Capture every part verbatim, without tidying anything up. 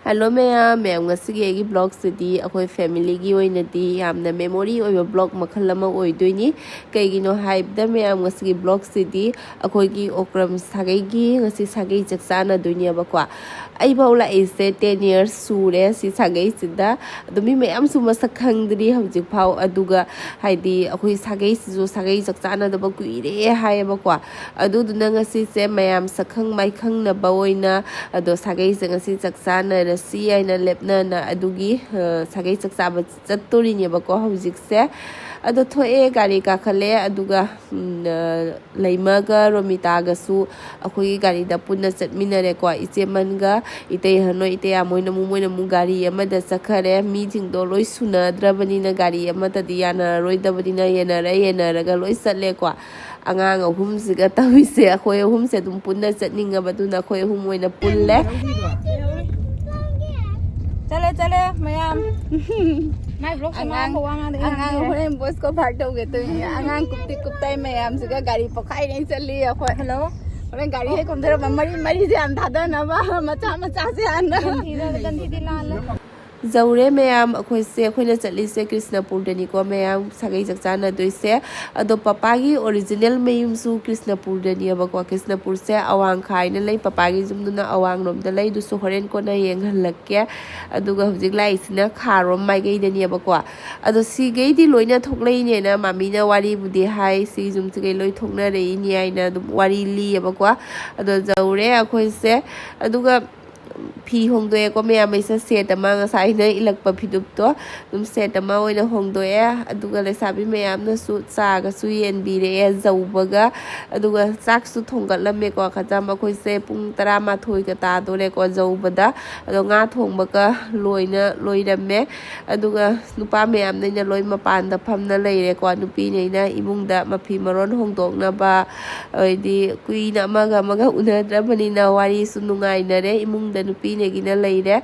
Hello ꯃꯌꯥꯝ, ꯃꯌꯥꯝ ꯉꯁꯤꯒꯤ ꯑꯩꯒꯤ ꯕ꯭ꯂꯣꯛꯁꯤꯗꯤ ꯑꯩꯈꯣꯏ ꯐꯦꯃꯤꯂꯤꯒꯤ ꯑꯣꯏꯅꯗꯤ ꯌꯥꯝꯅ ꯃꯦꯃꯣꯔꯤ ꯑꯣꯏꯕ ꯕ꯭ꯂꯣꯛ ꯃꯈꯜ ꯑꯃ ꯑꯣꯏꯗꯣꯏꯅꯤ꯫ ꯀꯩꯒꯤꯅꯣ ꯍꯥꯏꯕꯗ ꯃꯌꯥꯝ ꯉꯁꯤꯒꯤ ꯕ꯭ꯂꯣꯛꯁꯤꯗꯤ ꯑꯩꯈꯣꯏꯒꯤ ꯑꯣꯀ꯭ꯔꯝ ꯁꯥꯒꯩꯒꯤ ꯉꯁꯤ ꯁꯥꯒꯩ ꯆꯥꯛ ꯆꯥꯅꯗꯣꯏꯅꯦꯕꯀꯣ꯫ ꯑꯩꯐꯥꯎ ꯂꯥꯛꯏꯁꯦ ten years ꯁꯨꯔꯦ ꯁꯤ ꯁꯥꯒꯩꯁꯤꯗ꯫ ꯑꯗꯣ ꯃꯤ ꯃꯌꯥꯝꯁꯨ ꯃꯁꯛ ꯈꯪꯗ꯭ꯔꯤ ꯍꯧꯖꯤꯛꯐꯥꯎ꯫ ꯑꯗꯨꯒ ꯍꯥꯏꯗꯤ ꯑꯩꯈꯣꯏ ꯁꯥꯒꯩꯁꯤꯁꯨ ꯁꯥꯒꯩ ꯆꯥꯛ ꯆꯥꯅꯗꯕ ꯀꯨꯏꯔꯦ ꯍꯥꯏꯌꯦꯕꯀꯣ꯫ ꯑꯗꯨꯗꯨꯅ ꯉꯁꯤꯁꯦ ꯃꯌꯥꯝ ꯁꯛꯈꯪ ꯃꯥꯏꯈꯪꯅꯕ ꯑꯣꯏꯅ ꯑꯗꯣ ꯁꯥꯒꯩꯁꯦ ꯉꯁꯤ ꯆꯥꯛ ꯆꯥꯅꯔꯁꯤ ꯍꯥꯏꯅ ꯂꯦꯞꯅꯅ ꯑꯗꯨꯒꯤ, ꯑ, ꯁꯥꯒꯩ ꯆꯥꯛ ꯆꯥꯕ ꯆꯠꯇꯣꯔꯤꯅꯦꯕꯀꯣ ꯍꯧꯖꯤꯛꯁꯦ꯫ ꯑꯗꯣ ꯊꯣꯛꯑꯦ, ꯒꯥꯔꯤ ꯀꯥꯈꯠꯂꯦ, ꯑꯗꯨꯒ, ꯎꯝ, ꯑ, ꯂꯩꯃꯒ ꯔꯣꯃꯤꯇꯥꯒꯁꯨ ꯑꯩꯈꯣꯏꯒꯤ ꯒꯥꯔꯤꯗ ꯄꯨꯟꯅ ꯆꯠꯃꯤꯟꯅꯔꯦꯀꯣ꯫ ꯏꯆꯦꯃꯟꯒ ꯏꯇꯩ ꯍꯅꯣꯏ, ꯏꯇꯩ ꯑꯃꯣꯏꯅ ꯑꯃꯨꯛ, ꯃꯣꯏꯅ ꯑꯃꯨꯛ ꯒꯥꯔꯤ ꯑꯃꯗ ꯆꯠꯈꯔꯦ꯫ ꯃꯤꯁꯤꯡꯗꯣ ꯂꯣꯏ ꯁꯨꯅꯗ꯭ꯔꯕꯅꯤꯅ ꯒꯥꯔꯤ ꯑꯃꯠꯇꯗꯤ ꯌꯥꯅꯔꯔꯣꯏꯗꯕꯅꯤꯅ ꯌꯦꯟꯅꯔ ꯌꯦꯟꯅꯔꯒ ꯂꯣꯏ ꯆꯠꯂꯦꯀꯣ꯫ ꯑꯉꯥꯡ ꯑꯍꯨꯝꯁꯤꯒ ꯇꯧꯔꯤꯁꯦ, ꯑꯩꯈꯣꯏ ꯑꯍꯨꯝꯁꯦ ꯑꯗꯨꯝ ꯄꯨꯟꯅ ꯆꯠꯅꯤꯡꯉꯕ, ꯑꯗꯨꯅ ꯑꯩꯈꯣꯏ ꯑꯍꯨꯝ ꯑꯣꯏꯅ ꯄꯨꯜꯂꯦ꯫ ꯆꯠꯂꯦ, ꯆꯠꯂꯦ, ꯃꯌꯥꯝ꯫ ꯃꯥꯏ ꯕ꯭ꯂꯣꯛꯁꯦ ꯑꯉꯥꯡ, ꯃꯥꯡꯕ ꯋꯥ ꯉꯥꯡꯗ ꯑꯉꯥꯡ ꯏꯔꯥꯡꯁꯦ꯫ ꯍꯣꯔꯦꯟ ꯕꯣꯁꯀꯣ ꯐꯥꯔ ꯇꯧꯒꯦ ꯇꯧꯔꯤꯅꯦ꯫ ꯑꯉꯥꯡ ꯀꯨꯞꯇꯤ ꯀꯨꯞꯇꯥꯏ ꯃꯌꯥꯝꯁꯤꯒ ꯒꯥꯔꯤ ꯄꯣꯈꯥꯏꯅ ꯆꯠꯂꯤ ꯑꯩꯈꯣꯏ꯫ ꯍꯜꯂꯣ꯫ ꯍꯣꯔꯦꯟ ꯒꯥꯔꯤ ꯍꯦꯛ ꯀꯨꯝꯊꯔꯛꯄ ꯃꯔꯤ ꯃꯔꯤꯁꯦ ꯍꯥꯟꯅ ꯊꯥꯗꯅꯕ, ꯃꯆꯥ ꯃꯆꯥꯁꯦ ꯍꯥꯟꯅ꯫ ꯒꯟꯊꯤꯗ, ꯒꯟꯊꯤꯗꯤ ꯂꯥꯜꯂꯦ꯫ ꯌꯧꯔꯦ ꯃꯌꯥꯝ, ꯑꯩꯈꯣꯏꯁꯦ, ꯑꯩꯈꯣꯏꯅ ꯆꯠꯂꯤꯁꯦ ꯀ꯭ꯔꯤꯁꯅꯄꯨꯔꯗꯅꯤꯀꯣ ꯃꯌꯥꯝ ꯁꯥꯒꯩ ꯆꯥꯛ ꯆꯥꯅꯗꯣꯏꯁꯦ꯫ ꯑꯗꯣ ꯄꯄꯥꯒꯤ ꯑꯣꯔꯤꯖꯤꯅꯦꯜ ꯃꯌꯨꯝꯁꯨ ꯀ꯭ꯔꯤꯁꯅꯄꯨꯔꯗꯅꯦꯕꯀꯣ꯫ ꯀ꯭ꯔꯤꯁꯅꯄꯨꯔꯁꯦ ꯑꯋꯥꯡ ꯈꯥ ꯍꯥꯏꯅ ꯂꯩ, ꯄꯄꯥꯒꯤ ꯌꯨꯝꯗꯨꯅ ꯑꯋꯥꯡꯂꯣꯝꯗ ꯂꯩ꯫ ꯑꯗꯨꯁꯨ ꯍꯣꯔꯦꯟ ꯀꯣꯟꯅ ꯌꯦꯡꯍꯜꯂꯛꯀꯦ꯫ ꯑꯗꯨꯒ ꯍꯧꯖꯤꯛ ꯂꯥꯛꯏꯁꯤꯅ ꯈꯥꯔꯣꯝ ꯃꯥꯏꯀꯩꯗꯅꯦꯕꯀꯣ꯫ ꯑꯗꯣ ꯁꯤꯈꯩꯗꯤ ꯂꯣꯏꯅ ꯊꯣꯛꯂꯛꯏꯅꯦꯅ ꯃꯥꯃꯤꯅ ꯋꯥꯔꯤꯕꯨꯗꯤ ꯍꯥꯏ, ꯁꯤ ꯌꯨꯝꯁꯤꯈꯩ ꯂꯣꯏ ꯊꯣꯛꯅꯔꯛꯏꯅꯤ ꯍꯥꯏꯅ ꯑꯗꯨꯝ ꯋꯥꯔꯤ ꯂꯤꯌꯦꯕꯀꯣ꯫ ꯑꯗꯣ ꯌꯧꯔꯦ ꯑꯩꯈꯣꯏꯁꯦ꯫ ꯑꯗꯨꯒ ꯐꯤ ꯍꯣꯡꯗꯣꯛꯑꯦꯀꯣ ꯃꯌꯥꯝ, ꯑꯩꯁꯦ ꯁꯦꯠ ꯑꯃ, ꯉꯁꯥꯏ ꯑꯩꯅ ꯏꯜꯂꯛꯄ ꯐꯤꯗꯨꯞꯇꯣ ꯑꯗꯨꯝ ꯁꯦꯠ ꯑꯃ ꯑꯣꯏꯅ ꯍꯣꯡꯗꯣꯛꯑꯦ꯫ ꯑꯗꯨꯒ ꯂꯩꯁꯥꯕꯤ ꯃꯌꯥꯝꯅꯁꯨ ꯆꯥꯒꯁꯨ ꯌꯦꯟꯕꯤꯔꯛꯑꯦ ꯌꯧꯕꯒ꯫ ꯑꯗꯨꯒ ꯆꯥꯛꯁꯨ ꯊꯣꯡꯒꯠꯂꯝꯃꯦꯀꯣ꯫ ꯈꯖꯥ ꯃꯈꯣꯏꯁꯦ ꯄꯨꯡ ꯇꯔꯥꯃꯥꯊꯣꯏꯒ ꯇꯥꯗꯣꯔꯦꯀꯣ ꯌꯧꯕꯗ꯫ ꯑꯗꯣ ꯉꯥ ꯊꯣꯡꯕꯒ ꯂꯣꯏꯅ ꯂꯣꯏꯔꯝꯃꯦ꯫ ꯑꯗꯨꯒ ꯅꯨꯄꯥ ꯃꯌꯥꯝꯅ ꯑꯩꯅ ꯂꯣꯏ ꯃꯄꯥꯟꯗ ꯐꯝꯅ ꯂꯩꯔꯦꯀꯣ꯫ ꯅꯨꯄꯤꯅ ꯑꯩꯅ ꯏꯃꯨꯡꯗ ꯃꯐꯤ ꯃꯔꯣꯟ ꯍꯣꯡꯗꯣꯛꯅꯕ, ꯍꯥꯏꯗꯤ ꯀꯨꯏꯅ ꯑꯃꯒ ꯑꯃꯒ ꯎꯅꯗ꯭ꯔꯕꯅꯤꯅ ꯋꯥꯔꯤꯁꯨ ꯅꯨꯡꯉꯥꯏꯅꯔꯦ ꯏꯃꯨꯡꯗ꯫ ꯅꯨꯄꯤꯅꯒꯤꯅ ꯂꯩꯔꯦ,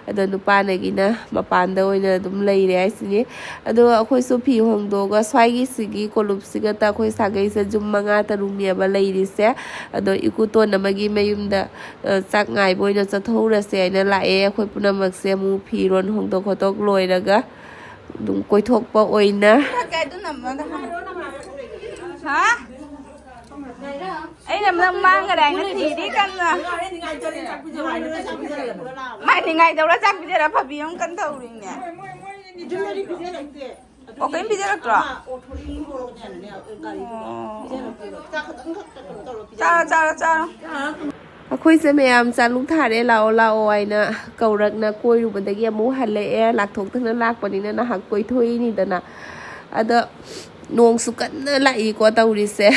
ꯑꯗꯣ ꯅꯨꯄꯥꯅꯒꯤꯅ ꯃꯄꯥꯟꯗ ꯑꯣꯏꯅ ꯑꯗꯨꯝ ꯂꯩꯔꯦ ꯍꯥꯏꯁꯤꯅꯤ꯫ ꯑꯗꯣ ꯑꯩꯈꯣꯏꯁꯨ ꯐꯤ ꯍꯣꯡꯗꯣꯛꯑꯒ ꯁ꯭ꯋꯥꯏꯒꯤ ꯁꯤꯒꯤ ꯀꯣꯂꯨꯞꯁꯤꯒꯇ ꯑꯩꯈꯣꯏ ꯁꯥꯒꯩꯁꯦ ꯌꯨꯝ ꯃꯉꯥ ꯇꯔꯨꯛꯅꯦꯕ ꯂꯩꯔꯤꯁꯦ꯫ ꯑꯗꯣ ꯏꯀꯨꯇꯣꯟ ꯑꯃꯒꯤ ꯃꯌꯨꯝꯗ, ꯑ, ꯆꯥꯛ ꯉꯥꯏꯕ ꯑꯣꯏꯅ ꯆꯠꯊꯣꯛꯎꯔꯁꯦ ꯍꯥꯏꯅ ꯂꯥꯛꯑꯦ꯫ ꯑꯩꯈꯣꯏ ꯄꯨꯝꯅꯃꯛꯁꯦ ꯑꯃꯨꯛ ꯐꯤꯔꯣꯟ ꯍꯣꯡꯗꯣꯛ ꯈꯣꯠꯇꯣꯛ ꯂꯣꯏꯔꯒ ꯑꯗꯨꯝ ꯀꯣꯏꯊꯣꯛꯄ ꯑꯣꯏꯅ꯫ ꯍꯥ? ꯑꯩꯅ ꯅꯪ ꯃꯥꯡꯈꯔꯦ ꯍꯥꯏꯅ ꯊꯤꯔꯤ ꯀꯟꯅ꯫ ꯃꯥꯏ ꯅꯤꯡꯉꯥꯏꯗꯧꯔ ꯆꯥꯛ ꯄꯤꯖꯔ ꯐꯕꯤ ꯑꯃ ꯀꯟꯅ ꯇꯧꯔꯤꯅꯦ꯫ ꯑꯣ, ꯀꯔꯤꯝ ꯄꯤꯖꯔꯛꯇ꯭ꯔꯣ? ꯑꯣ꯫ ꯆꯥꯔꯣ, ꯆꯥꯔꯣ, ꯆꯥꯔꯣ꯫ ꯑꯩꯈꯣꯏꯁꯦ ꯃꯌꯥꯝ ꯆꯥꯂꯨꯛ ꯊꯥꯔꯦ, ꯂꯥꯛꯑꯣ ꯂꯥꯛꯑꯣ ꯍꯥꯏꯅ ꯀꯧꯔꯛꯅ ꯀꯣꯏꯔꯨꯕꯗꯒꯤ ꯑꯃꯨꯛ ꯍꯜꯂꯛꯑꯦ꯫ ꯂꯥꯛꯊꯣꯛꯇꯅ ꯂꯥꯛꯄꯅꯤꯅ ꯅꯍꯥꯛ ꯀꯣꯏꯊꯣꯛꯏꯅꯤꯗꯅ꯫ ꯑꯗꯣ ꯅꯣꯡꯁꯨ ꯀꯟꯅ ꯂꯥꯛꯏꯀꯣ ꯇꯧꯔꯤꯁꯦ꯫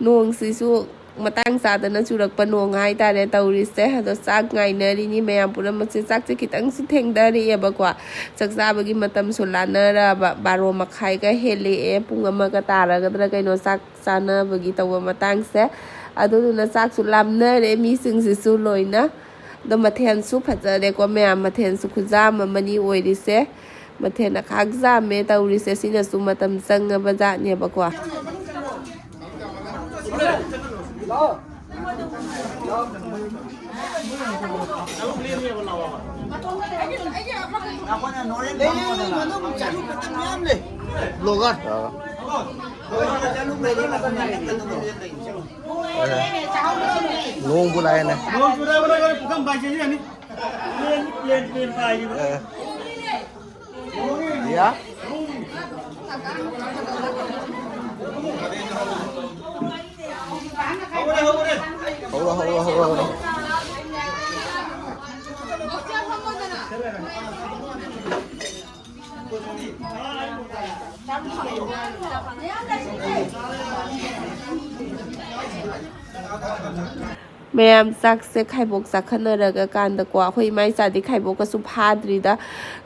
ꯅꯣꯡꯁꯤꯁꯨ ꯃꯇꯥꯡ ꯆꯥꯗꯅ ꯆꯨꯔꯛꯄ ꯅꯣꯡ ꯍꯥꯏꯇꯥꯔꯦ ꯇꯧꯔꯤꯁꯦ꯫ ꯑꯗꯣ ꯆꯥꯛ ꯉꯥꯏꯅꯔꯤꯅꯤ ꯃꯌꯥꯝ ꯄꯨꯝꯅꯃꯛꯁꯦ꯫ ꯆꯥꯛꯁꯦ ꯈꯤꯇꯪꯁꯨ ꯊꯦꯡꯊꯔꯛꯑꯦꯕꯀꯣ꯫ ꯆꯥꯛ ꯆꯥꯕꯒꯤ ꯃꯇꯝꯁꯨ ꯂꯥꯟꯅꯔꯛꯑꯕ, ꯕꯥꯔꯣ ꯃꯈꯥꯏꯒ ꯍꯦꯜꯂꯛꯑꯦ, ꯄꯨꯡ ꯑꯃꯒ ꯇꯥꯔꯒꯗ꯭ꯔꯥ ꯀꯩꯅꯣ ꯆꯥꯛ ꯆꯥꯅꯕꯒꯤ ꯇꯧꯕ ꯃꯇꯥꯡꯁꯦ꯫ ꯑꯗꯨꯗꯨꯅ ꯆꯥꯛꯁꯨ ꯂꯥꯝꯅꯔꯦ ꯃꯤꯁꯤꯡꯁꯤꯁꯨ ꯂꯣꯏꯅ꯫ ꯑꯗꯣ ꯃꯊꯦꯜꯁꯨ ꯐꯖꯔꯦꯀꯣ ꯃꯌꯥꯝ, ꯃꯊꯦꯜꯁꯨ ꯈꯨꯖꯥꯝ ꯑꯃꯅꯤ ꯑꯣꯏꯔꯤꯁꯦ꯫ ꯃꯊꯦꯜ ꯑꯈꯥꯛ ꯌꯥꯝꯃꯦ ꯇꯧꯔꯤꯁꯦ, ꯁꯤꯅꯁꯨ ꯃꯇꯝ ꯆꯪꯉꯕ ꯖꯥꯠꯅꯦꯕꯀꯣ꯫ ꯕ꯭ꯂꯣꯒꯔ꯫ ꯅꯣꯡꯕꯨ ꯂꯥꯛꯑꯦꯅꯦ꯫ ꯅꯣꯡ ꯆꯨꯔꯕꯅ ꯂꯣꯏ ꯄꯨꯈꯝ ꯄꯥꯏꯁꯤꯜꯂꯤ ꯌꯥꯅꯤ꯫ ꯄ꯭ꯂꯦꯟ, ꯄ꯭ꯂꯦꯟ, ꯄ꯭ꯂꯦꯟ ꯄꯥꯏꯔꯤꯕ꯫ ꯑꯦ꯫ ꯌꯥ꯫ ꯍꯧꯔꯣ, ꯍꯧꯔꯣ, ꯍꯧꯔꯣ, ꯍꯧꯔꯣ꯫ ꯃꯌꯥꯝ ꯆꯥꯛꯁꯦ ꯈꯥꯏꯕꯣꯛ ꯆꯥꯈꯠꯅꯔꯒ ꯀꯥꯟꯗꯀꯣ, ꯑꯩꯈꯣꯏ ꯏꯃꯥ ꯏꯆꯥꯗꯤ ꯈꯥꯏꯕꯣꯛꯀꯁꯨ ꯐꯥꯗ꯭ꯔꯤꯗ꯫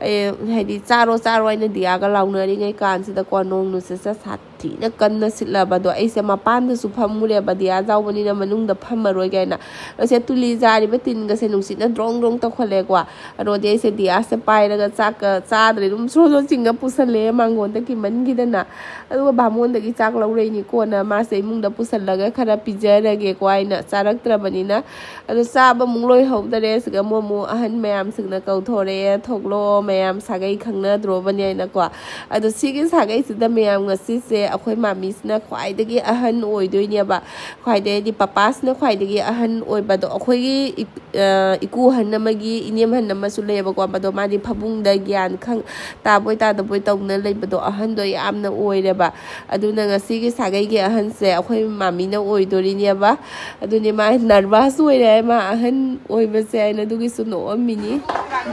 ꯑꯦ, ꯍꯥꯏꯗꯤ, "ꯆꯥꯔꯣ, ꯆꯥꯔꯣ" ꯍꯥꯏꯅ ꯗꯤꯌꯥꯒ ꯂꯥꯎꯅꯔꯤꯉꯩ ꯀꯥꯟꯁꯤꯗꯀꯣ, ꯅꯣꯡ ꯅꯨꯡꯁꯤꯠꯁꯦ ꯁꯥꯊꯤ ꯊꯤꯅ ꯀꯟꯅ ꯁꯤꯠꯂꯕꯗꯣ, ꯑꯩꯁꯦ ꯃꯄꯥꯟꯗꯁꯨ ꯐꯝꯃꯨꯔꯦꯕ, ꯗꯤꯌꯥ ꯌꯥꯎꯕꯅꯤꯅ ꯃꯅꯨꯡꯗ ꯐꯝꯃꯔꯣꯏ ꯀꯥꯏꯅ꯫ ꯑꯩꯁꯦ ꯇꯨꯂꯤ ꯖꯥꯔꯤꯕ ꯇꯤꯟꯒꯁꯦ ꯅꯨꯡꯁꯤꯠꯅ ꯗ꯭ꯔꯣꯡ ꯗ꯭ꯔꯣꯡ ꯇꯧꯈꯠꯂꯦꯀꯣ꯫ ꯑꯗꯨꯗꯤ ꯑꯩꯁꯦ ꯗꯤꯌꯥꯁꯦ ꯄꯥꯏꯔꯒ ꯆꯥꯛꯀ ꯆꯥꯗ꯭ꯔꯦ, ꯑꯗꯨꯝ ꯁꯣ ꯁꯣ ꯆꯤꯡꯉ ꯄꯨꯁꯜꯂꯦ ꯃꯥꯡꯒꯣꯟꯗ ꯀꯤꯃꯟꯈꯤꯗꯅ꯫ ꯑꯗꯨꯒ ꯕꯥꯃꯣꯟꯗꯒꯤ ꯆꯥꯛ ꯂꯧꯔꯛꯏꯅꯤ, ꯀꯣꯟꯅ ꯃꯥꯁꯦ ꯏꯃꯨꯡꯗ ꯄꯨꯁꯜꯂꯒ ꯈꯔ ꯄꯤꯖꯔꯒꯦꯀꯣ ꯍꯥꯏꯅ, ꯆꯥꯔꯛꯇ꯭ꯔꯕꯅꯤꯅ꯫ ꯑꯗꯨ ꯆꯥꯕ ꯑꯃꯨꯛ ꯂꯣꯏꯍꯧꯗꯔꯦ꯫ ꯁꯤꯒ ꯑꯃꯨꯛ ꯑꯃꯨꯛ ꯑꯍꯟ ꯃꯌꯥꯝꯁꯤꯡꯅ ꯀꯧꯊꯣꯔꯛꯑꯦ, "ꯊꯣꯛꯂꯛꯑꯣ ꯃꯌꯥꯝ, ꯁꯥꯒꯩ ꯈꯪꯅꯗ꯭ꯔꯣꯕꯅꯤ" ꯍꯥꯏꯅꯀꯣ꯫ ꯑꯗꯣ ꯁꯤꯒꯤ ꯁꯥꯒꯩꯁꯤꯗ ꯃꯌꯥꯝ ꯉꯁꯤꯁꯦ ꯑꯩꯈꯣꯏ ꯃꯥꯃꯤꯁꯤꯅ ꯈ꯭ꯋꯥꯏꯗꯒꯤ ꯑꯍꯟ ꯑꯣꯏꯗꯣꯏꯅꯦꯕ꯫ ꯈ꯭ꯋꯥꯏꯗꯒꯤ ꯍꯥꯏꯗꯤ ꯄꯄꯥꯁꯤꯅ ꯈ꯭ꯋꯥꯏꯗꯒꯤ ꯑꯍꯟ ꯑꯣꯏꯕꯗꯣ, ꯑꯩꯈꯣꯏꯒꯤ ꯏꯛ-, ꯑ, ꯏꯀꯨ ꯑꯍꯟ ꯑꯃꯒꯤ ꯏꯅꯦꯝ ꯑꯍꯟ ꯑꯃꯁꯨ ꯂꯩꯌꯦꯕꯀꯣ꯫ ꯑꯗꯣ ꯃꯥꯗꯤ ꯐꯃꯨꯡꯗ ꯒ꯭ꯌꯥꯟ ꯈꯪ-, ꯇꯥꯕꯣꯏ ꯇꯥꯗꯕꯣꯏ ꯇꯧꯅ ꯂꯩꯕꯗꯣ, ꯑꯍꯟꯗꯣ ꯌꯥꯝꯅ ꯑꯣꯏꯔꯦꯕ꯫ ꯑꯗꯨꯅ ꯉꯁꯤꯒꯤ ꯁꯥꯒꯩꯒꯤ ꯑꯍꯟꯁꯦ ꯑꯩꯈꯣꯏ ꯃꯥꯃꯤꯅ ꯑꯣꯏꯗꯣꯔꯤꯅꯦꯕ꯫ ꯑꯗꯨꯅꯦ ꯃꯥ ꯅꯔꯚꯁ ꯑꯣꯏꯔꯦ ꯍꯥꯏ, ꯃꯥ ꯑꯍꯟ ꯑꯣꯏꯕꯁꯦ ꯍꯥꯏꯅ, ꯑꯗꯨꯒꯤꯁꯨ ꯅꯣꯛꯑꯝꯃꯤꯅꯤ꯫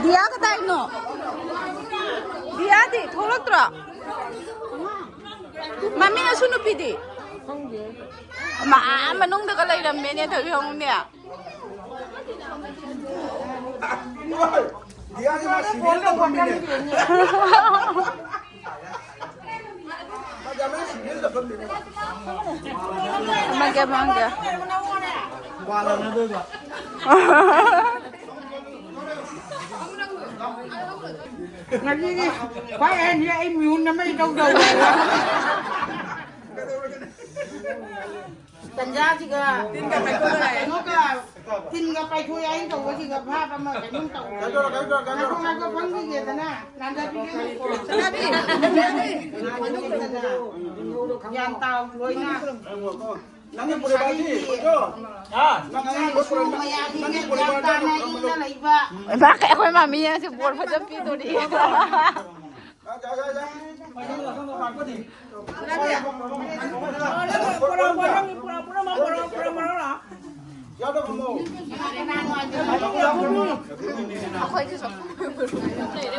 ꯗꯤꯌꯥ ꯀꯗꯥꯏꯅꯣ? ꯗꯤꯌꯥꯗꯤ ꯊꯣꯛꯂꯛꯇ꯭ꯔꯣ? ꯃꯃꯤ, ꯑꯁꯨ ꯅꯨꯄꯤꯗꯤ? ꯃꯥ ꯑꯥ ꯃꯅꯨꯡꯗꯒ ꯂꯩꯔꯝꯃꯦꯅꯦ, ꯇꯧꯔꯤ ꯌꯦꯡꯉꯨꯅꯦ꯫ ꯗꯤꯌꯥꯁꯤ ꯃꯥ ꯁꯤꯔꯤꯌꯦꯜꯗ ꯐꯝꯃꯤꯅꯦ꯫ ꯃꯥꯗꯤ ꯑꯃꯅ ꯁꯤꯔꯤꯌꯦꯜꯗ ꯐꯝꯃꯤꯅꯦ꯫ ꯃꯥꯒꯦ, ꯃꯥꯒꯦ꯫ ꯉꯁꯤꯒꯤ ꯈ꯭ꯋꯥꯏ ꯑꯍꯟꯁꯦ ꯑꯩ ꯃꯤꯍꯨꯟ ꯑꯃ ꯏꯇꯧ ꯇꯧꯔꯦ꯫ ꯇꯟꯖꯥꯁꯤꯒ ꯀꯩꯅꯣꯒ ꯇꯤꯟꯒ ꯄꯥꯏꯊꯣꯛꯑꯦ ꯍꯥꯏꯅ ꯇꯧꯕꯁꯤꯒ ꯚꯥꯞ ꯑꯃ ꯀꯩꯅꯣꯝ ꯇꯧꯔꯦ꯫ ꯉꯥꯏꯈꯣ, ꯉꯥꯏꯈꯣ, ꯐꯝꯈꯤꯒꯦꯗꯅ, ꯅꯥꯟꯊꯕꯤꯒꯦ ꯉꯥꯏꯈꯣ꯫ ꯒ꯭ꯌꯥꯟ ꯇꯥꯎ ꯂꯣꯏꯅ꯫ ꯅꯪꯒꯤ ꯄꯨꯔꯦꯕꯥꯏꯗꯤ, ꯀꯣꯏꯆꯣ? ꯍꯥ? ꯅꯪ ꯑꯉꯥꯡ ꯄꯨꯔꯦꯕꯥꯏꯗꯤ, ꯅꯪꯒꯤ ꯄꯨꯔꯦꯕꯥꯏꯗꯤ ꯏꯃꯥ, ꯑꯩꯈꯣꯏ ꯃꯥꯃꯤ ꯑꯁꯤ ꯕꯣꯔ ꯐꯖꯅ ꯄꯤꯗꯣꯔꯤ꯫ ꯌꯥ, ꯌꯥ, ꯌꯥ, ꯌꯥ꯫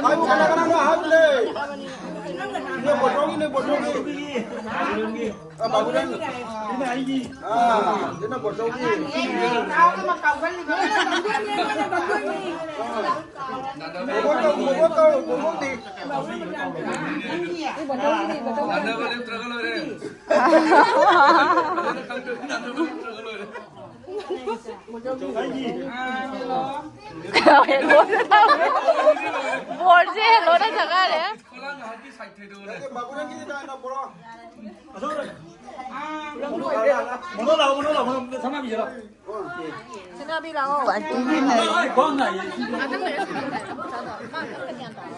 ꯍꯥꯏꯕꯨ ꯀꯅꯥ ꯀꯅꯥꯅꯣ ꯍꯥꯏꯕꯅꯦ? ꯏꯅꯦ ꯕꯣꯇꯣꯟꯒꯤ, ꯏꯅꯦ ꯕꯣꯇꯣꯟꯒꯤ꯫ ꯑꯥ, ꯕꯥꯕꯨꯔꯦꯟ꯫ ꯁꯤꯅ ꯑꯩꯒꯤ꯫ ꯑꯥ, ꯁꯤꯅ ꯕꯣꯆꯧꯒꯤ꯫ ꯑꯉꯥꯡꯅꯦ, ꯅꯥꯎꯅ ꯀꯥꯎꯒꯜꯂꯤꯕ꯫ ꯕꯣꯕꯣꯛ ꯀꯧ, ꯕꯣꯕꯣꯛ ꯀꯧ, ꯕꯣꯕꯣꯛꯇꯤ꯫ ꯅꯪꯒꯤ꯫ ꯅꯥꯟꯅꯕ ꯂꯦꯞꯇ꯭ꯔꯒ ꯂꯣꯏꯔꯦ꯫ ꯐꯖꯅ ꯈꯪꯗ꯭ꯔꯗꯤ ꯅꯥꯟꯅꯕ ꯂꯦꯞꯇ꯭ꯔꯒ ꯂꯣꯏꯔꯦ꯫ ꯑꯩꯒꯤ꯫ ꯕꯣꯔꯁꯦ ꯍꯦꯜꯂꯣꯅ ꯊꯥꯒꯠꯂꯦ꯫ ꯈꯣꯂꯥꯡ ꯉꯥꯏꯍꯥꯛꯀꯤ ꯁꯥꯏꯠ ꯊꯩꯗꯣꯛꯑꯣꯅꯦ꯫ ꯅꯠꯇꯦ, ꯕꯥꯕꯨꯔꯦꯟꯒꯤꯗꯤ ꯀꯅꯥꯅꯣ ꯄꯨꯔꯛꯑꯣ꯫ ꯃꯅꯣ ꯂꯥꯛꯑꯣ, ꯃꯅꯣ ꯂꯥꯛꯑꯣ, ꯃꯅꯣ, ꯁꯅꯥꯕꯤꯁꯤ ꯂꯥꯛꯑꯣ꯫ ꯁꯅꯥꯕꯤ ꯂꯥꯛꯑꯣ, ꯑꯟꯇꯤ꯫ ꯑꯩ ꯈ꯭ꯋꯥꯡ ꯅꯥꯏꯌꯦ꯫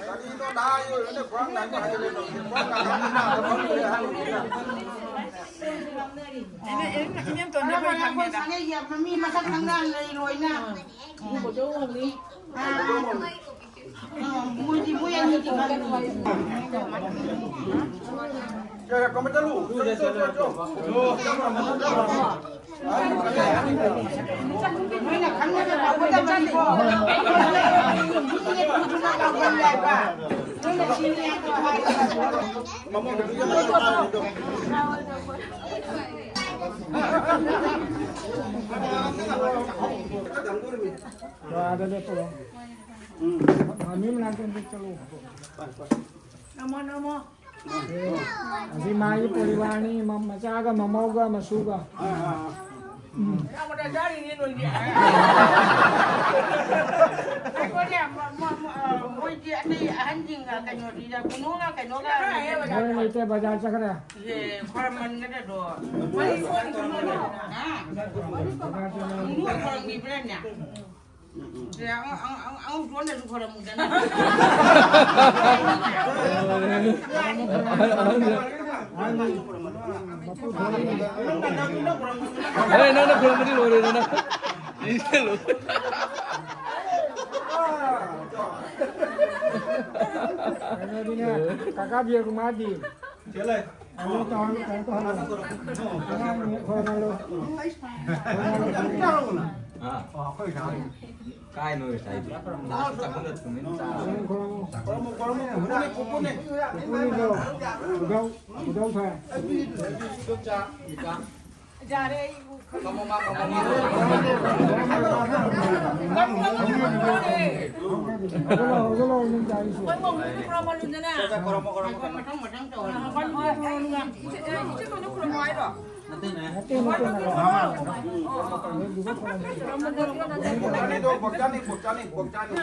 ꯀꯔꯤꯅꯣ ꯅꯍꯥ ꯑꯣꯏꯔꯒ ꯈ꯭ꯋꯥꯡ ꯅꯥꯏꯕ ꯍꯥꯏꯖꯜꯂꯦ ꯇꯧꯔꯤꯁꯦ? ꯈ꯭ꯋꯥꯡ ꯅꯥꯏꯕ ꯍꯥꯏꯖꯜꯂꯦ꯫ ꯃꯤ ꯃꯁꯛ ꯈꯪꯅ ꯂꯩꯔꯣꯏꯅ꯫ ꯃꯣꯏꯗꯤ ꯃꯣꯏ ꯑꯅꯤꯗꯤ ꯈꯪꯉꯤ꯫ ꯅꯣꯏꯅ ꯈꯪꯅꯕ ꯇꯧꯒꯗꯕꯅꯤꯀꯣ꯫ ꯃꯤꯅ ꯊꯨꯅ ꯀꯥꯎꯒꯜꯂꯦ ꯍꯥꯏꯕ꯫ ꯅꯣꯏꯅ ꯁꯤꯅꯤ ꯍꯥꯏꯗꯣ ꯍꯥꯏꯒꯗꯕ꯫ ꯃꯃꯤ ꯃꯅꯥꯛꯇ ꯑꯝꯇ ꯆꯠꯂꯨ꯫ ꯅꯃꯣ ꯅꯃꯣ꯫ ꯑꯦ, ꯑꯁꯤ ꯃꯥꯒꯤ ꯄꯣꯔꯤꯋꯥꯔꯅꯤ, ꯃ-, ꯃꯆꯥꯒ ꯃꯃꯧꯒ ꯃꯁꯨꯒ꯫ ꯎꯝ꯫ ꯑꯩꯈꯣꯏꯅꯦ, ꯃ-, ꯃ-, ꯃ-, ꯑ, ꯃꯣꯏꯗꯤ ꯑꯇꯩ ꯑꯍꯟꯁꯤꯡꯒ ꯀꯩꯅꯣꯗꯤ, ꯀꯨꯅꯣꯒ ꯀꯩꯅꯣꯒ ꯃꯣꯏ ꯂꯩꯇꯦ, ꯕꯖꯥꯔ ꯆꯠꯈ꯭ꯔꯦ꯫ ꯏꯍꯦ, ꯈꯣꯏꯔꯝꯃꯟꯒꯗ꯭ꯔꯗꯣ꯫ ꯕꯖꯥꯔ ꯆꯠꯈ꯭ꯔꯦ꯫ ꯀꯨꯅꯣ ꯈꯣꯏꯔꯝꯕꯤꯕ꯭ꯔꯥꯅꯦ? ꯑꯦ, ꯅꯪꯅ ꯈꯨꯔꯨꯝꯕꯗꯤ ꯂꯣꯏꯔꯦꯗꯅ꯫ ꯏꯁ, ꯂꯣꯏꯔꯦ꯫ ꯀꯩꯅꯣꯗꯤꯅꯦ, ꯀꯀꯥ ꯕꯤꯔ ꯀꯨꯃꯥꯔꯗꯤ? ꯁꯤꯗ ꯂꯩ꯫ ꯀꯩꯅꯣ ꯇꯧꯍꯜꯂꯣ, ꯀꯩꯅꯣ ꯇꯧꯍꯜꯂꯣ꯫ ꯑꯉꯥꯡ ꯈꯣꯏꯍꯜꯂꯣ꯫ ꯈꯣꯏꯍꯜꯂꯣ꯫ ꯀꯥꯏꯅꯣ ꯉꯁꯥꯏꯗꯤ? ꯆꯥꯛ ꯆꯥꯛꯈꯨꯝꯗ ꯇꯨꯃꯤꯟ ꯆꯥꯔꯣ꯫ ꯈꯣꯏꯍꯜꯂꯣ, ꯈꯣꯏꯍꯜꯂꯣ꯫ ꯄꯨꯄꯨꯅꯤꯗꯣ, ꯄꯨꯄꯨꯅꯤꯗꯣ ꯊꯥꯏ꯫ ꯌꯥꯔꯦ, ꯑꯩ ꯍꯧꯒꯠꯂꯣ, ꯍꯧꯒꯠꯂꯣ, ꯅꯪ ꯆꯥꯔꯤꯁꯤ꯫ ꯃꯣꯏ ꯃꯧꯗꯨꯗꯤ ꯈꯣꯏꯔꯝꯃꯜꯂꯨꯗꯅ꯫ ꯃꯊꯪ, ꯃꯊꯪ ꯇꯧꯔꯣ꯫ ꯏꯆꯦ, ꯏꯆꯦ ꯀꯩꯅꯣ ꯈꯣꯏꯔꯝꯃꯣ ꯍꯥꯏꯔꯣ? ꯅꯠꯇꯦ, ꯅꯠꯇꯦ꯫ ꯕꯣꯛꯆꯥꯅꯤ, ꯕꯣꯛꯆꯥꯅꯤ, ꯕꯣꯛꯆꯥꯅꯤ꯫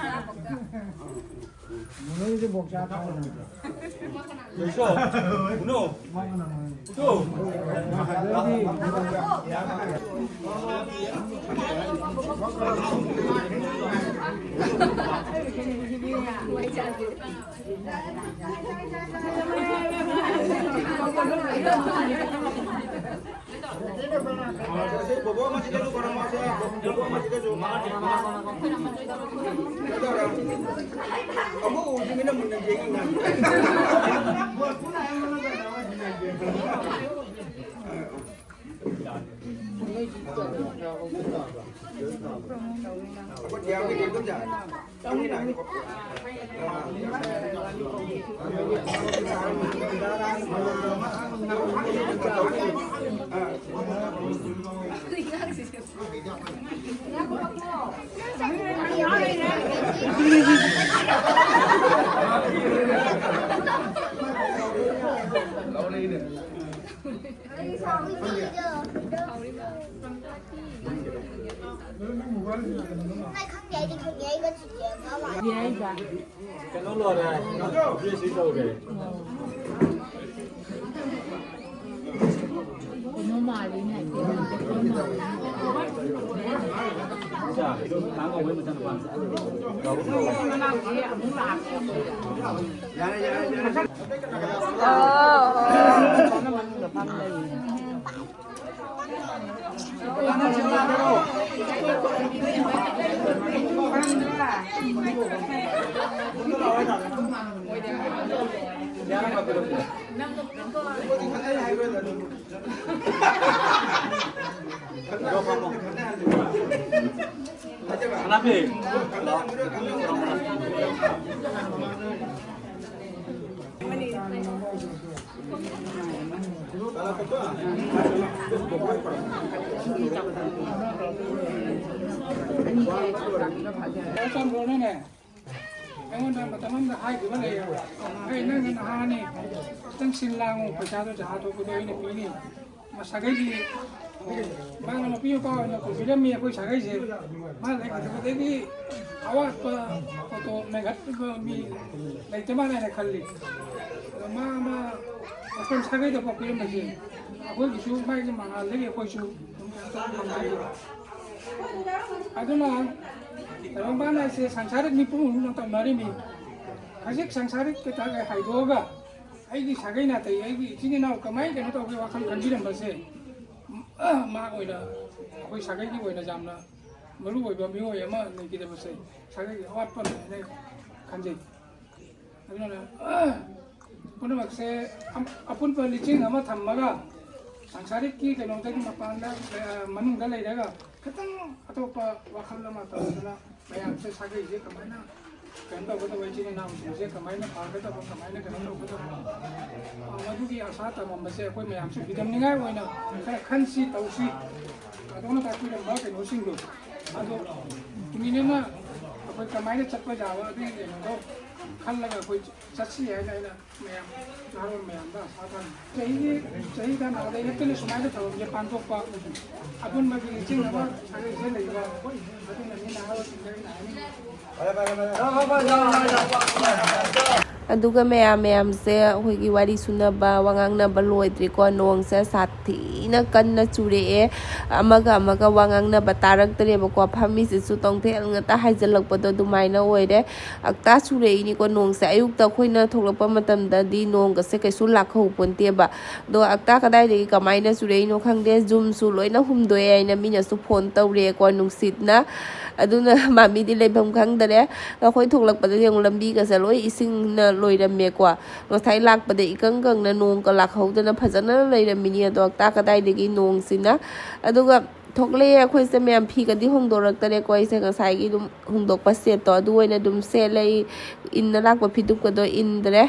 ꯅꯣꯏꯗꯤ ꯕꯣꯛꯆꯥ ꯊꯥꯎ꯫ ꯌꯦꯡꯁꯣ꯫ ꯎꯅꯣ꯫ ꯎꯇꯣ꯫ ꯑꯗꯩꯗꯤ ꯌꯥꯏꯕ꯫ ꯀꯩꯅꯣ ꯂꯣꯏꯔꯦ꯫ ꯕꯤ ꯑꯦꯁ ꯁꯤ ꯇꯧꯔꯦ꯫ ꯀꯩꯅꯣ ꯃꯥꯜꯂꯤꯅꯦ꯫ ꯏꯆꯥ, ꯇꯥꯡ ꯀꯧꯕꯩ ꯃꯆꯥꯅꯨꯄꯥ꯫ ꯃꯅꯥꯎꯗꯤ ꯑꯃꯨꯛ ꯂꯥꯛ-, ꯌꯥꯔꯦ, ꯌꯥꯔꯦ, ꯌꯥꯔꯦ꯫ ꯑꯣ, ꯑꯣ꯫ ꯑꯩꯉꯣꯟꯗ ꯃꯇꯝ ꯑꯃꯗ ꯍꯥꯏꯈꯤꯕ ꯂꯩꯌꯦꯕ, "ꯑꯩ ꯅꯪꯅ ꯅꯍꯥꯅꯤ, ꯈꯤꯇꯪ ꯁꯤꯜ ꯂꯥꯡꯉꯨ, ꯄꯩꯁꯥꯗꯣ ꯖꯍꯥ ꯊꯣꯛꯄꯗꯣ ꯑꯩꯅ ꯄꯤꯅꯤ"꯫ ꯃꯥ ꯁꯥꯒꯩꯒꯤ, ꯃꯥꯅ ꯃꯄꯤ ꯃꯄꯥ ꯑꯣꯏꯅ ꯄꯨꯕꯤꯔꯝꯃꯤ ꯑꯩꯈꯣꯏ ꯁꯥꯒꯩꯁꯦ꯫ ꯃꯥ ꯂꯩꯈꯤꯗꯕꯗꯒꯤ ꯑꯋꯥꯠꯄ ꯄꯣꯠꯇꯣ ꯃꯦꯟꯈꯠꯄ ꯃꯤ ꯂꯩꯇ ꯃꯥꯜꯂꯦ ꯍꯥꯏꯅ ꯈꯜꯂꯤ꯫ ꯑꯗꯣ ꯃꯥ, ꯃꯥ ꯑꯩꯈꯣꯏ ꯁꯥꯒꯩꯗ ꯄꯣꯛꯄꯤꯔꯝꯕꯁꯦ, ꯑꯩꯈꯣꯏꯒꯤꯁꯨ ꯃꯥꯒꯤ ꯃꯉꯥꯜꯗꯒꯤ ꯑꯩꯈꯣꯏꯁꯨ ꯑꯗꯨꯝ ꯀꯩꯅꯣ ꯇꯧꯕ ꯉꯝꯖꯩ꯫ ꯑꯗꯨꯅ ꯇꯥꯏꯕꯪꯄꯥꯟ ꯍꯥꯏꯁꯦ ꯁꯪꯁꯥꯔꯤꯛ ꯃꯤꯄꯨꯝ ꯑꯃꯅ ꯇꯧꯅꯔꯤꯃꯤ꯫ ꯍꯧꯖꯤꯛ ꯁꯪꯁꯥꯔꯤꯛ ꯀꯩꯀꯥ ꯍꯥꯏꯗꯣꯛꯑꯒ ꯑꯩꯒꯤ ꯁꯥꯒꯩ ꯅꯥꯇꯩ, ꯑꯩꯒꯤ ꯏꯆꯤꯟ ꯏꯅꯥꯎ ꯀꯃꯥꯏꯅ ꯀꯩꯅꯣ ꯇꯧꯒꯦ ꯋꯥꯈꯜ ꯈꯟꯕꯤꯔꯝꯕꯁꯦ, ꯃꯥ ꯑꯣꯏꯅ, ꯑꯩꯈꯣꯏ ꯁꯥꯒꯩꯒꯤ ꯑꯣꯏꯅ ꯌꯥꯝꯅ ꯃꯔꯨ ꯑꯣꯏꯕ ꯃꯤꯑꯣꯏ ꯑꯃ ꯂꯩꯈꯤꯗꯕꯁꯦ ꯁꯥꯒꯩꯒꯤ ꯑꯋꯥꯠꯄꯅꯦ ꯍꯥꯏꯅ ꯈꯟꯖꯩ꯫ ꯑꯗꯨꯅ ꯄꯨꯝꯅꯃꯛꯁꯦ ꯑꯝ-, ꯑꯄꯨꯟꯕ ꯂꯤꯆꯤꯡ ꯑꯃ ꯊꯝꯃꯒ, ꯁꯪꯁꯥꯔꯤꯛꯀꯤ ꯀꯩꯅꯣꯗꯒꯤ ꯃꯄꯥꯟꯗ, ꯑ, ꯃꯅꯨꯡꯗ ꯂꯩꯔꯒ ꯈꯤꯇꯪ ꯑꯇꯣꯞꯄ ꯋꯥꯈꯜ ꯑꯃ ꯇꯧꯗꯅ, ꯃꯌꯥꯝꯁꯦ ꯁꯥꯒꯩꯁꯦ ꯀꯃꯥꯏꯅ ꯀꯩꯅꯣ ꯇꯧꯒꯗꯕ, ꯏꯆꯤꯟ ꯏꯅꯥꯎꯁꯤꯡꯁꯦ ꯀꯃꯥꯏꯅ ꯐꯒꯗꯕ, ꯀꯃꯥꯏꯅ ꯀꯩꯅꯣ ꯇꯧꯒꯗꯕ, ꯑ, ꯃꯗꯨꯒꯤ ꯑꯁꯥ ꯇꯝꯃꯝꯕꯁꯦ ꯑꯩꯈꯣꯏ ꯃꯌꯥꯝꯁꯨ ꯈꯨꯗꯝꯅꯤꯡꯉꯥꯏ ꯑꯣꯏꯅ ꯈꯔ ꯈꯟꯁꯤ, ꯇꯧꯁꯤ꯫ ꯑꯗꯣꯝꯅ ꯇꯥꯛꯄꯤꯔꯝꯕ ꯀꯩꯅꯣꯁꯤꯡꯗꯣ, ꯑꯗꯣ ꯏꯃꯤꯅꯦꯅ ꯑꯩꯈꯣꯏ ꯀꯃꯥꯏꯅ ꯆꯠꯄ ꯌꯥꯕ ꯑꯗꯨꯒꯤ ꯀꯩꯅꯣꯗꯣ ꯈꯜꯂꯒ ꯑꯩꯈꯣꯏ ꯆꯠꯁꯤ ꯍꯥꯏꯅ ꯑꯩꯅ ꯃꯌꯥꯝ, ꯅꯍꯥꯔꯣꯜ ꯃꯌꯥꯝꯗ ꯑꯁꯥ ꯊꯝꯃꯤ꯫ ꯆꯍꯤꯒꯤ, ꯆꯍꯤ ꯇꯔꯥꯃꯉꯥꯗ ꯅꯠꯇꯅ ꯁꯨꯃꯥꯏꯅ ꯊꯧꯔꯝꯁꯦ ꯄꯥꯡꯊꯣꯛꯄ, ꯑꯄꯨꯟꯕꯒꯤ ꯂꯤꯆꯤꯡ ꯑꯃ ꯁꯥꯒꯩꯁꯦ ꯂꯩꯕ, ꯑꯗꯨꯅꯅꯤ ꯅꯍꯥꯔꯣꯜꯁꯤꯡꯗ ꯑꯩꯅ ꯍꯥꯏꯅꯤꯡꯉꯤ꯫ ꯑꯗꯨꯒ ꯃꯌꯥꯝ ꯃꯌꯥꯝꯁꯦ ꯑꯩꯈꯣꯏꯒꯤ ꯋꯥꯔꯤ ꯁꯨꯅꯕ, ꯋꯥ ꯉꯥꯡꯅꯕ ꯂꯣꯏꯗ꯭ꯔꯤꯀꯣ꯫ ꯅꯣꯡꯁꯦ ꯁꯥꯊꯤꯅ ꯀꯟꯅ ꯆꯨꯔꯛꯑꯦ꯫ ꯑꯃꯒ ꯑꯃꯒ ꯋꯥ ꯉꯥꯡꯅꯕ ꯇꯥꯔꯛꯇ꯭ꯔꯦꯕꯀꯣ꯫ ꯐꯝꯃꯤꯁꯤꯁꯨ ꯇꯣꯡꯊꯦꯜ ꯉꯥꯛꯇ ꯍꯥꯏꯖꯤꯜꯂꯛꯄꯗꯣ ꯑꯗꯨꯃꯥꯏꯅ ꯑꯣꯏꯔꯦ꯫ ꯑꯛꯇꯥ ꯆꯨꯔꯛꯏꯅꯤꯀꯣ ꯅꯣꯡꯁꯦ꯫ ꯑꯌꯨꯛꯇ ꯑꯩꯈꯣꯏꯅ ꯊꯣꯛꯂꯛꯄ ꯃꯇꯝꯗꯗꯤ ꯅꯣꯡꯒꯁꯦ ꯀꯩꯁꯨ ꯂꯥꯛꯍꯧ ꯄꯣꯟꯇꯦꯕ꯫ ꯑꯗꯣ ꯑꯛꯇꯥ ꯀꯗꯥꯏꯗꯒꯤ ꯀꯃꯥꯏꯅ ꯆꯨꯔꯛꯏꯅꯣ ꯈꯪꯗꯦ꯫ ꯖꯨꯝꯁꯨ ꯂꯣꯏꯅ ꯍꯨꯝꯗꯣꯛꯑꯦ ꯍꯥꯏꯅ ꯃꯤꯅꯁꯨ ꯐꯣꯟ ꯇꯧꯔꯛꯑꯦꯀꯣ, ꯅꯨꯡꯁꯤꯠꯅ꯫ ꯑꯗꯨꯅ ꯃꯥꯃꯤꯗꯤ ꯂꯩꯐꯝ ꯈꯪꯗꯔꯦ꯫ ꯑꯩꯈꯣꯏ ꯊꯣꯛꯂꯛꯄꯗꯗꯤ ꯑꯃꯨꯛ ꯂꯝꯕꯤꯒꯁꯦ ꯂꯣꯏ ꯏꯁꯤꯡꯅ ꯂꯣꯏꯔꯝꯃꯦꯀꯣ꯫ ꯉꯁꯥꯏ ꯂꯥꯛꯄꯗ ꯏꯀꯪ ꯀꯪꯅ ꯅꯣꯡꯒ ꯂꯥꯛꯍꯧꯗꯅ ꯐꯖꯅ ꯂꯩꯔꯝꯃꯤꯅꯤ꯫ ꯑꯗꯣ ꯍꯞꯇꯥ ꯀꯗꯥꯏꯗꯒꯤ ꯅꯣꯡꯁꯤꯅ꯫ ꯑꯗꯨꯒ ꯊꯣꯛꯂꯛꯑꯦ ꯑꯩꯈꯣꯏꯁꯦ ꯃꯌꯥꯝ, ꯐꯤꯒꯗꯤ ꯍꯣꯡꯗꯣꯔꯛꯇꯔꯦꯀꯣ꯫ ꯑꯩꯁꯦ ꯉꯁꯥꯏꯒꯤ ꯑꯗꯨꯝ ꯍꯣꯡꯗꯣꯛꯄ ꯁꯦꯠꯇꯣ ꯑꯗꯨ ꯑꯣꯏꯅ ꯑꯗꯨꯝ ꯁꯦꯠꯂꯦ꯫ ꯑꯩ ꯏꯟꯅ ꯂꯥꯛꯄ ꯐꯤꯗꯨꯞꯀꯗꯣ ꯏꯟꯗ꯭ꯔꯦ꯫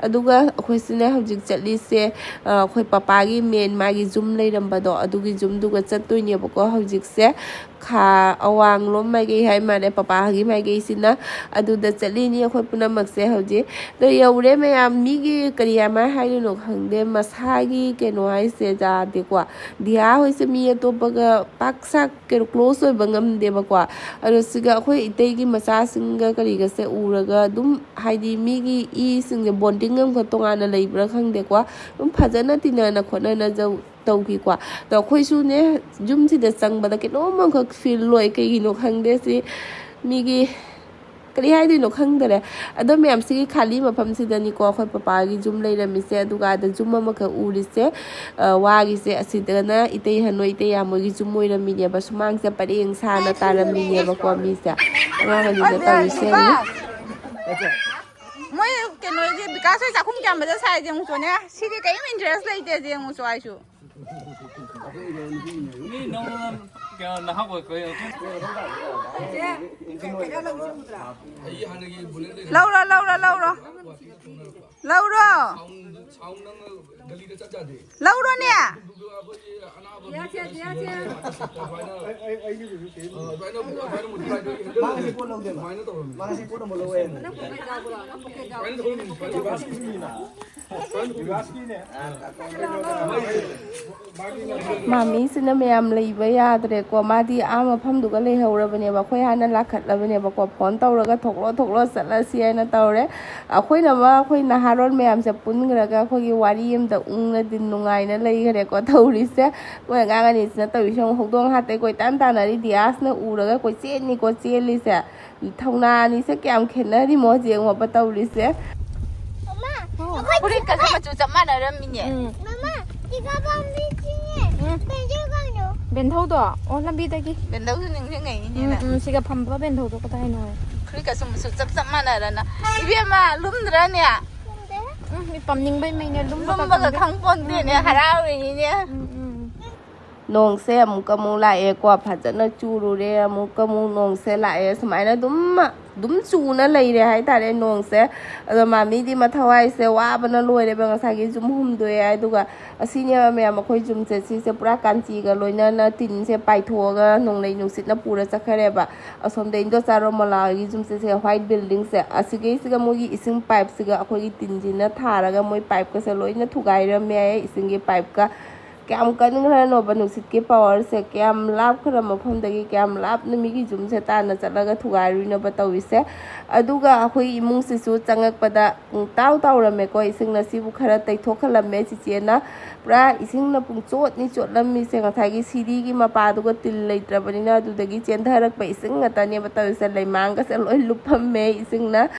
ꯑꯗꯨꯒ ꯑꯩꯈꯣꯏꯁꯤꯅ ꯍꯧꯖꯤꯛ ꯆꯠꯂꯤꯁꯦ, ꯑ, ꯑꯩꯈꯣꯏ ꯄꯄꯥꯒꯤ ꯃꯦꯟ ꯃꯥꯒꯤ ꯌꯨꯝ ꯂꯩꯔꯝꯕꯗꯣ ꯑꯗꯨꯒꯤ ꯌꯨꯝꯗꯨꯒ ꯆꯠꯇꯣꯏꯅꯦꯕꯀꯣ꯫ ꯍꯧꯖꯤꯛꯁꯦ ꯈꯥ ꯑꯋꯥꯡꯂꯣꯝ ꯃꯥꯏꯀꯩ ꯍꯥꯏ ꯃꯥꯜꯂꯦ ꯄꯄꯥꯒꯤ ꯃꯥꯏꯀꯩꯁꯤꯅ꯫ ꯑꯗꯨꯗ ꯆꯠꯂꯤꯅꯤ ꯑꯩꯈꯣꯏ ꯄꯨꯝꯅꯃꯛꯁꯦ ꯍꯧꯖꯤꯛ꯫ ꯑꯗꯣ ꯌꯧꯔꯦ ꯃꯌꯥꯝ꯫ ꯃꯤꯒꯤ ꯀꯔꯤ ꯍꯥꯏꯃꯥꯏ ꯍꯥꯏꯗꯣꯏꯅꯣ ꯈꯪꯗꯦ, ꯃꯁꯥꯒꯤ ꯀꯩꯅꯣ ꯍꯥꯏꯁꯦ ꯌꯥꯗꯦꯀꯣ꯫ ꯗꯤꯌꯥ ꯍꯣꯏꯁꯦ ꯃꯤ ꯑꯇꯣꯞꯄꯒ ꯄꯥꯛ ꯁꯥꯛ ꯀꯩꯅꯣ ꯀ꯭ꯂꯣꯁ ꯑꯣꯏꯕ ꯉꯝꯗꯦꯕꯀꯣ꯫ ꯑꯗꯣ ꯁꯤꯒ ꯑꯩꯈꯣꯏ ꯏꯇꯩꯒꯤ ꯃꯆꯥꯁꯤꯡꯒ ꯀꯔꯤꯒꯁꯦ ꯎꯔꯒ ꯑꯗꯨꯝ ꯍꯥꯏꯗꯤ ꯃꯤꯒꯤ ꯏꯁꯤꯡꯁꯦ ꯕꯣꯟꯗꯤꯡ ꯑꯃꯈꯛ ꯇꯣꯉꯥꯟꯅ ꯂꯩꯕ꯭ꯔꯥ ꯈꯪꯗꯦꯀꯣ꯫ ꯑꯗꯨꯝ ꯐꯖꯅ ꯇꯤꯟꯅꯅ ꯈꯣꯠꯅꯅ ꯖꯧ-, ꯇꯧꯈꯤꯀꯣ꯫ ꯑꯗꯣ ꯑꯩꯈꯣꯏꯁꯨꯅꯦ ꯌꯨꯝꯁꯤꯗ ꯆꯪꯕꯗ ꯀꯩꯅꯣꯝ ꯑꯃꯈꯛ ꯐꯤꯜ ꯑꯣꯏ꯫ ꯀꯩꯒꯤꯅꯣ ꯈꯪꯗꯦ ꯁꯤ ꯃꯤꯒꯤ ꯀꯔꯤ ꯍꯥꯏꯗꯣꯏꯅꯣ ꯈꯪꯗꯔꯦ꯫ ꯑꯗꯣ ꯃꯌꯥꯝꯁꯤꯒꯤ ꯈꯥꯂꯤ ꯃꯐꯝꯁꯤꯗꯅꯤꯀꯣ ꯑꯩꯈꯣꯏ ꯄꯄꯥꯒꯤ ꯌꯨꯝ ꯂꯩꯔꯝꯃꯤꯁꯦ꯫ ꯑꯗꯨꯒ ꯑꯗ ꯌꯨꯝ ꯑꯃꯈꯛ ꯎꯔꯤꯁꯦ, ꯑ, ꯋꯥꯒꯤꯁꯦ꯫ ꯑꯁꯤꯗꯅ ꯏꯇꯩ ꯍꯟꯅꯣꯏ ꯏꯇꯩ ꯌꯥꯝꯃꯣꯏꯒꯤ ꯌꯨꯝ ꯑꯣꯏꯔꯝꯃꯤꯅꯦꯕ꯫ ꯁꯨꯃꯥꯡꯁꯦ ꯄꯔꯦꯡ ꯁꯥꯅ ꯇꯥꯔꯝꯃꯤꯅꯦꯕꯀꯣ ꯃꯤꯁꯦ꯫ ꯑꯉꯥꯡ ꯑꯅꯤꯅ ꯇꯧꯔꯤꯁꯦ ꯌꯦꯡꯉꯨ꯫ ꯃꯣꯏ ꯀꯩꯅꯣꯁꯦ ꯕꯤꯀꯥꯁ ꯍꯣꯏ ꯆꯥꯛꯈꯨꯝ ꯀꯌꯥꯝꯕꯗ ꯁꯥꯏꯁꯦ ꯌꯦꯡꯉꯨ ꯆꯣꯅꯦ꯫ ꯁꯤꯗꯤ ꯀꯔꯤꯝ ꯏꯟꯇꯔꯦꯁ ꯂꯩꯇꯦ ꯌꯦꯡꯉꯨ ꯆꯣ ꯑꯩꯁꯨ꯫ ꯃꯤ ꯅꯧꯅ ꯀꯩꯅꯣ ꯅꯍꯥ ꯑꯣꯏꯈꯣꯏ꯫ ꯂꯧꯔꯣ, ꯂꯧꯔꯣ, ꯂꯧꯔꯣ꯫ ꯂꯧꯔꯣ꯫ ꯂꯧꯔꯣꯅꯦ꯫ ꯃꯥ ꯉꯁꯤ ꯄꯣꯠ ꯂꯧꯗꯦꯕ꯫ ꯃꯥ ꯉꯁꯤ ꯄꯣꯠ ꯑꯃ ꯂꯧꯋꯦ꯫ ꯃꯥꯃꯤꯁꯤꯅ ꯃꯌꯥꯝ ꯂꯩꯕ ꯌꯥꯗ꯭ꯔꯦꯀꯣ꯫ ꯃꯥꯗꯤ ꯑꯥ ꯃꯐꯝꯗꯨꯒ ꯂꯩꯍꯧꯔꯕꯅꯦꯕ꯫ ꯑꯩꯈꯣꯏ ꯍꯥꯟꯅ ꯂꯥꯛꯈꯠꯂꯕꯅꯦꯕꯀꯣ꯫ ꯐꯣꯟ ꯇꯧꯔꯒ "ꯊꯣꯛꯂꯣ, ꯊꯣꯛꯂꯣ, ꯆꯠꯂꯁꯤ" ꯍꯥꯏꯅ ꯇꯧꯔꯦ꯫ ꯑꯩꯈꯣꯏꯅ ꯑꯃ ꯑꯩꯈꯣꯏ ꯅꯍꯥꯔꯣꯜ ꯃꯌꯥꯝꯁꯦ ꯄꯨꯟꯈ꯭ꯔꯒ ꯑꯩꯈꯣꯏꯒꯤ ꯋꯥꯔꯤ ꯑꯃꯗ ꯎꯪꯅ ꯗꯤꯟ ꯅꯨꯡꯉꯥꯏꯅ ꯂꯩꯈ꯭ꯔꯦꯀꯣ ꯇꯧꯔꯤꯁꯦ꯫ ꯃꯣꯏ ꯑꯉꯥꯡ ꯑꯅꯤꯁꯤꯅ ꯇꯧꯔꯤꯁꯦ ꯑꯃꯨꯛ ꯍꯧꯗꯣꯡ ꯍꯥꯠꯇꯩ ꯀꯣꯏꯇꯥꯟ ꯇꯥꯟꯅꯔꯤ꯫ ꯗꯤꯌꯥꯁꯅ ꯎꯔꯒ ꯀꯣꯏꯆꯦꯟꯅꯤꯀꯣ ꯆꯦꯜꯂꯤꯁꯦ꯫ ꯊꯧꯅꯥ ꯑꯅꯤꯁꯦ ꯀꯌꯥꯝ ꯈꯦꯠꯅꯔꯤꯃꯣ ꯌꯦꯡꯉꯣꯕ ꯇꯧꯔꯤꯁꯦ꯫ ꯃꯃꯥ, ꯑꯣ, ꯑꯩꯈꯣꯏ ꯐꯨꯔꯤꯠꯀꯁꯦ ꯃꯆꯨ ꯆꯞ ꯃꯥꯟꯅꯔꯝꯃꯤꯅꯦ꯫ ꯎꯝ꯫ ꯃꯃꯥ, ꯇꯤꯀꯥ ꯄꯥꯝꯕꯤꯁꯤꯅꯦ꯫ ꯎꯝ꯫ ꯕꯦꯟꯖꯣ ꯀꯩꯅꯣ? ꯕꯦꯟꯊꯧꯗꯣ? ꯑꯣ, ꯂꯝꯕꯤꯗꯒꯤ꯫ ꯕꯦꯟꯊꯧꯁꯨ ꯅꯤꯡꯁꯤꯡꯉꯛꯏꯅꯤꯅꯦ ꯎꯝ, ꯅꯪ꯫ ꯎꯝ, ꯁꯤꯒ ꯐꯝꯕ ꯕꯦꯟꯊꯧꯗꯣ ꯀꯗꯥꯏꯅꯣ? ꯐꯨꯔꯤꯠꯀ ꯁꯨꯝꯕꯁꯨ ꯆꯞ ꯆꯞ ꯃꯥꯟꯅꯔꯅ꯫ ꯏꯕꯦꯝꯃ, ꯂꯨꯝꯗ꯭ꯔꯅꯦ? ꯎꯝ, ꯃꯤ ꯄꯝꯅꯤꯡꯕꯩ ꯃꯩꯅꯦ, ꯂꯨꯝꯕꯒ ꯂꯨꯝꯕꯒ ꯈꯪꯗꯦ꯫ ꯈꯪ ꯄꯣꯟꯇꯦꯅꯦ, ꯍꯔꯥꯎꯔꯤꯅꯤꯅꯦ꯫ ꯎꯝ, ꯎꯝ꯫ ꯅꯣꯡꯁꯦ ꯑꯃꯨꯛꯀ ꯑꯃꯨꯛ ꯂꯥꯛꯑꯦꯀꯣ, ꯐꯖꯅ ꯆꯨꯔꯨꯔꯦ, ꯑꯃꯨꯛꯀ ꯑꯃꯨꯛ ꯅꯣꯡꯁꯦ ꯂꯥꯛꯑꯦ, ꯁꯨꯃꯥꯏꯅ ꯑꯗꯨꯝ ꯑꯗꯨꯝ ꯆꯨꯅ ꯂꯩꯔꯦ ꯍꯥꯏꯇꯥꯔꯦ ꯅꯣꯡꯁꯦ꯫ ꯑꯗꯣ ꯃꯥꯃꯤꯗꯤ ꯃꯊꯋꯥꯏꯁꯦ ꯋꯥꯕꯅ ꯂꯣꯏꯔꯦꯕ, ꯉꯁꯥꯏꯒꯤ ꯌꯨꯝ ꯍꯨꯝꯗꯣꯛꯑꯦ꯫ ꯑꯗꯨꯒ ꯑꯁꯤꯅꯦꯕ ꯃꯌꯥꯝ, ꯑꯩꯈꯣꯏ ꯌꯨꯝꯁꯦ, ꯁꯤꯁꯦ ꯄꯨꯔꯥ ꯀꯥꯟꯆꯤꯒ ꯂꯣꯏꯅꯅ ꯇꯤꯟꯁꯦ ꯄꯥꯏꯊꯣꯛꯑꯒ ꯅꯣꯡꯂꯩ ꯅꯨꯡꯁꯤꯠꯅ ꯄꯨꯔ ꯆꯠꯈ꯭ꯔꯦꯕ꯫ ꯑꯁꯣꯝꯗ ꯏꯟꯗꯣꯆꯥ ꯔꯣꯃꯣꯂꯥꯒꯤ ꯌꯨꯝꯁꯦ, ꯁꯦ white buildingꯁꯦ, ꯑꯁꯤꯒꯩꯁꯤꯒ ꯃꯣꯏꯒꯤ ꯏꯁꯤꯡ pipeꯁꯤꯒ ꯑꯩꯈꯣꯏꯒꯤ ꯇꯤꯟꯁꯤꯅ ꯊꯥꯔꯒ ꯃꯣꯏ pipeꯀꯁꯦ ꯂꯣꯏꯅ ꯊꯨꯒꯥꯏꯔꯝꯃꯦ ꯍꯥꯏꯌꯦ, ꯏꯁꯤꯡꯒꯤ pipeꯀ꯫ ꯀꯌꯥꯝ ꯀꯟꯈ꯭ꯔꯅꯣꯕ ꯅꯨꯡꯁꯤꯠꯀꯤ powerꯁꯦ, ꯀꯌꯥꯝ ꯂꯥꯞꯈ꯭ꯔ ꯃꯐꯝꯗꯒꯤ ꯀꯌꯥꯝ ꯂꯥꯞꯅ ꯃꯤꯒꯤ ꯌꯨꯝꯁꯦ ꯇꯥꯟꯅ ꯆꯠꯂꯒ ꯊꯨꯒꯥꯏꯔꯨꯏꯅꯣꯕ ꯇꯧꯔꯤꯁꯦ꯫ ꯑꯗꯨꯒ ꯑꯩꯈꯣꯏ ꯏꯃꯨꯡꯁꯤꯁꯨ ꯆꯪꯉꯛꯄꯗ ꯄꯨꯡꯇꯥꯎ ꯇꯥꯎꯔꯝꯃꯦꯀꯣ, ꯏꯁꯤꯡꯅ ꯁꯤꯕꯨ ꯈꯔ ꯇꯩꯊꯣꯛꯍꯜꯂꯝꯃꯦ ꯆꯤꯆꯦꯅ꯫ ꯄꯨꯔꯥ ꯏꯁꯤꯡꯅ ꯄꯨꯡꯆꯣꯠꯅꯤ ꯆꯣꯠꯂꯝꯃꯤꯁꯦ꯫ ꯉꯁꯥꯏꯒꯤ ꯁꯤꯗꯤꯒꯤ ꯃꯄꯥꯗꯨꯒ ꯇꯤꯜ ꯂꯩꯇ꯭ꯔꯕꯅꯤꯅ ꯑꯗꯨꯗꯒꯤ ꯆꯦꯟꯊꯔꯛꯄ ꯏꯁꯤꯡ ꯉꯥꯛꯇꯅꯦꯕ ꯇꯧꯔꯤꯁꯦ꯫ ꯂꯩꯃꯥꯡꯒꯁꯦ ꯂꯣꯏ ꯂꯨꯞꯄꯝꯃꯦ ꯏꯁꯤꯡꯅ꯫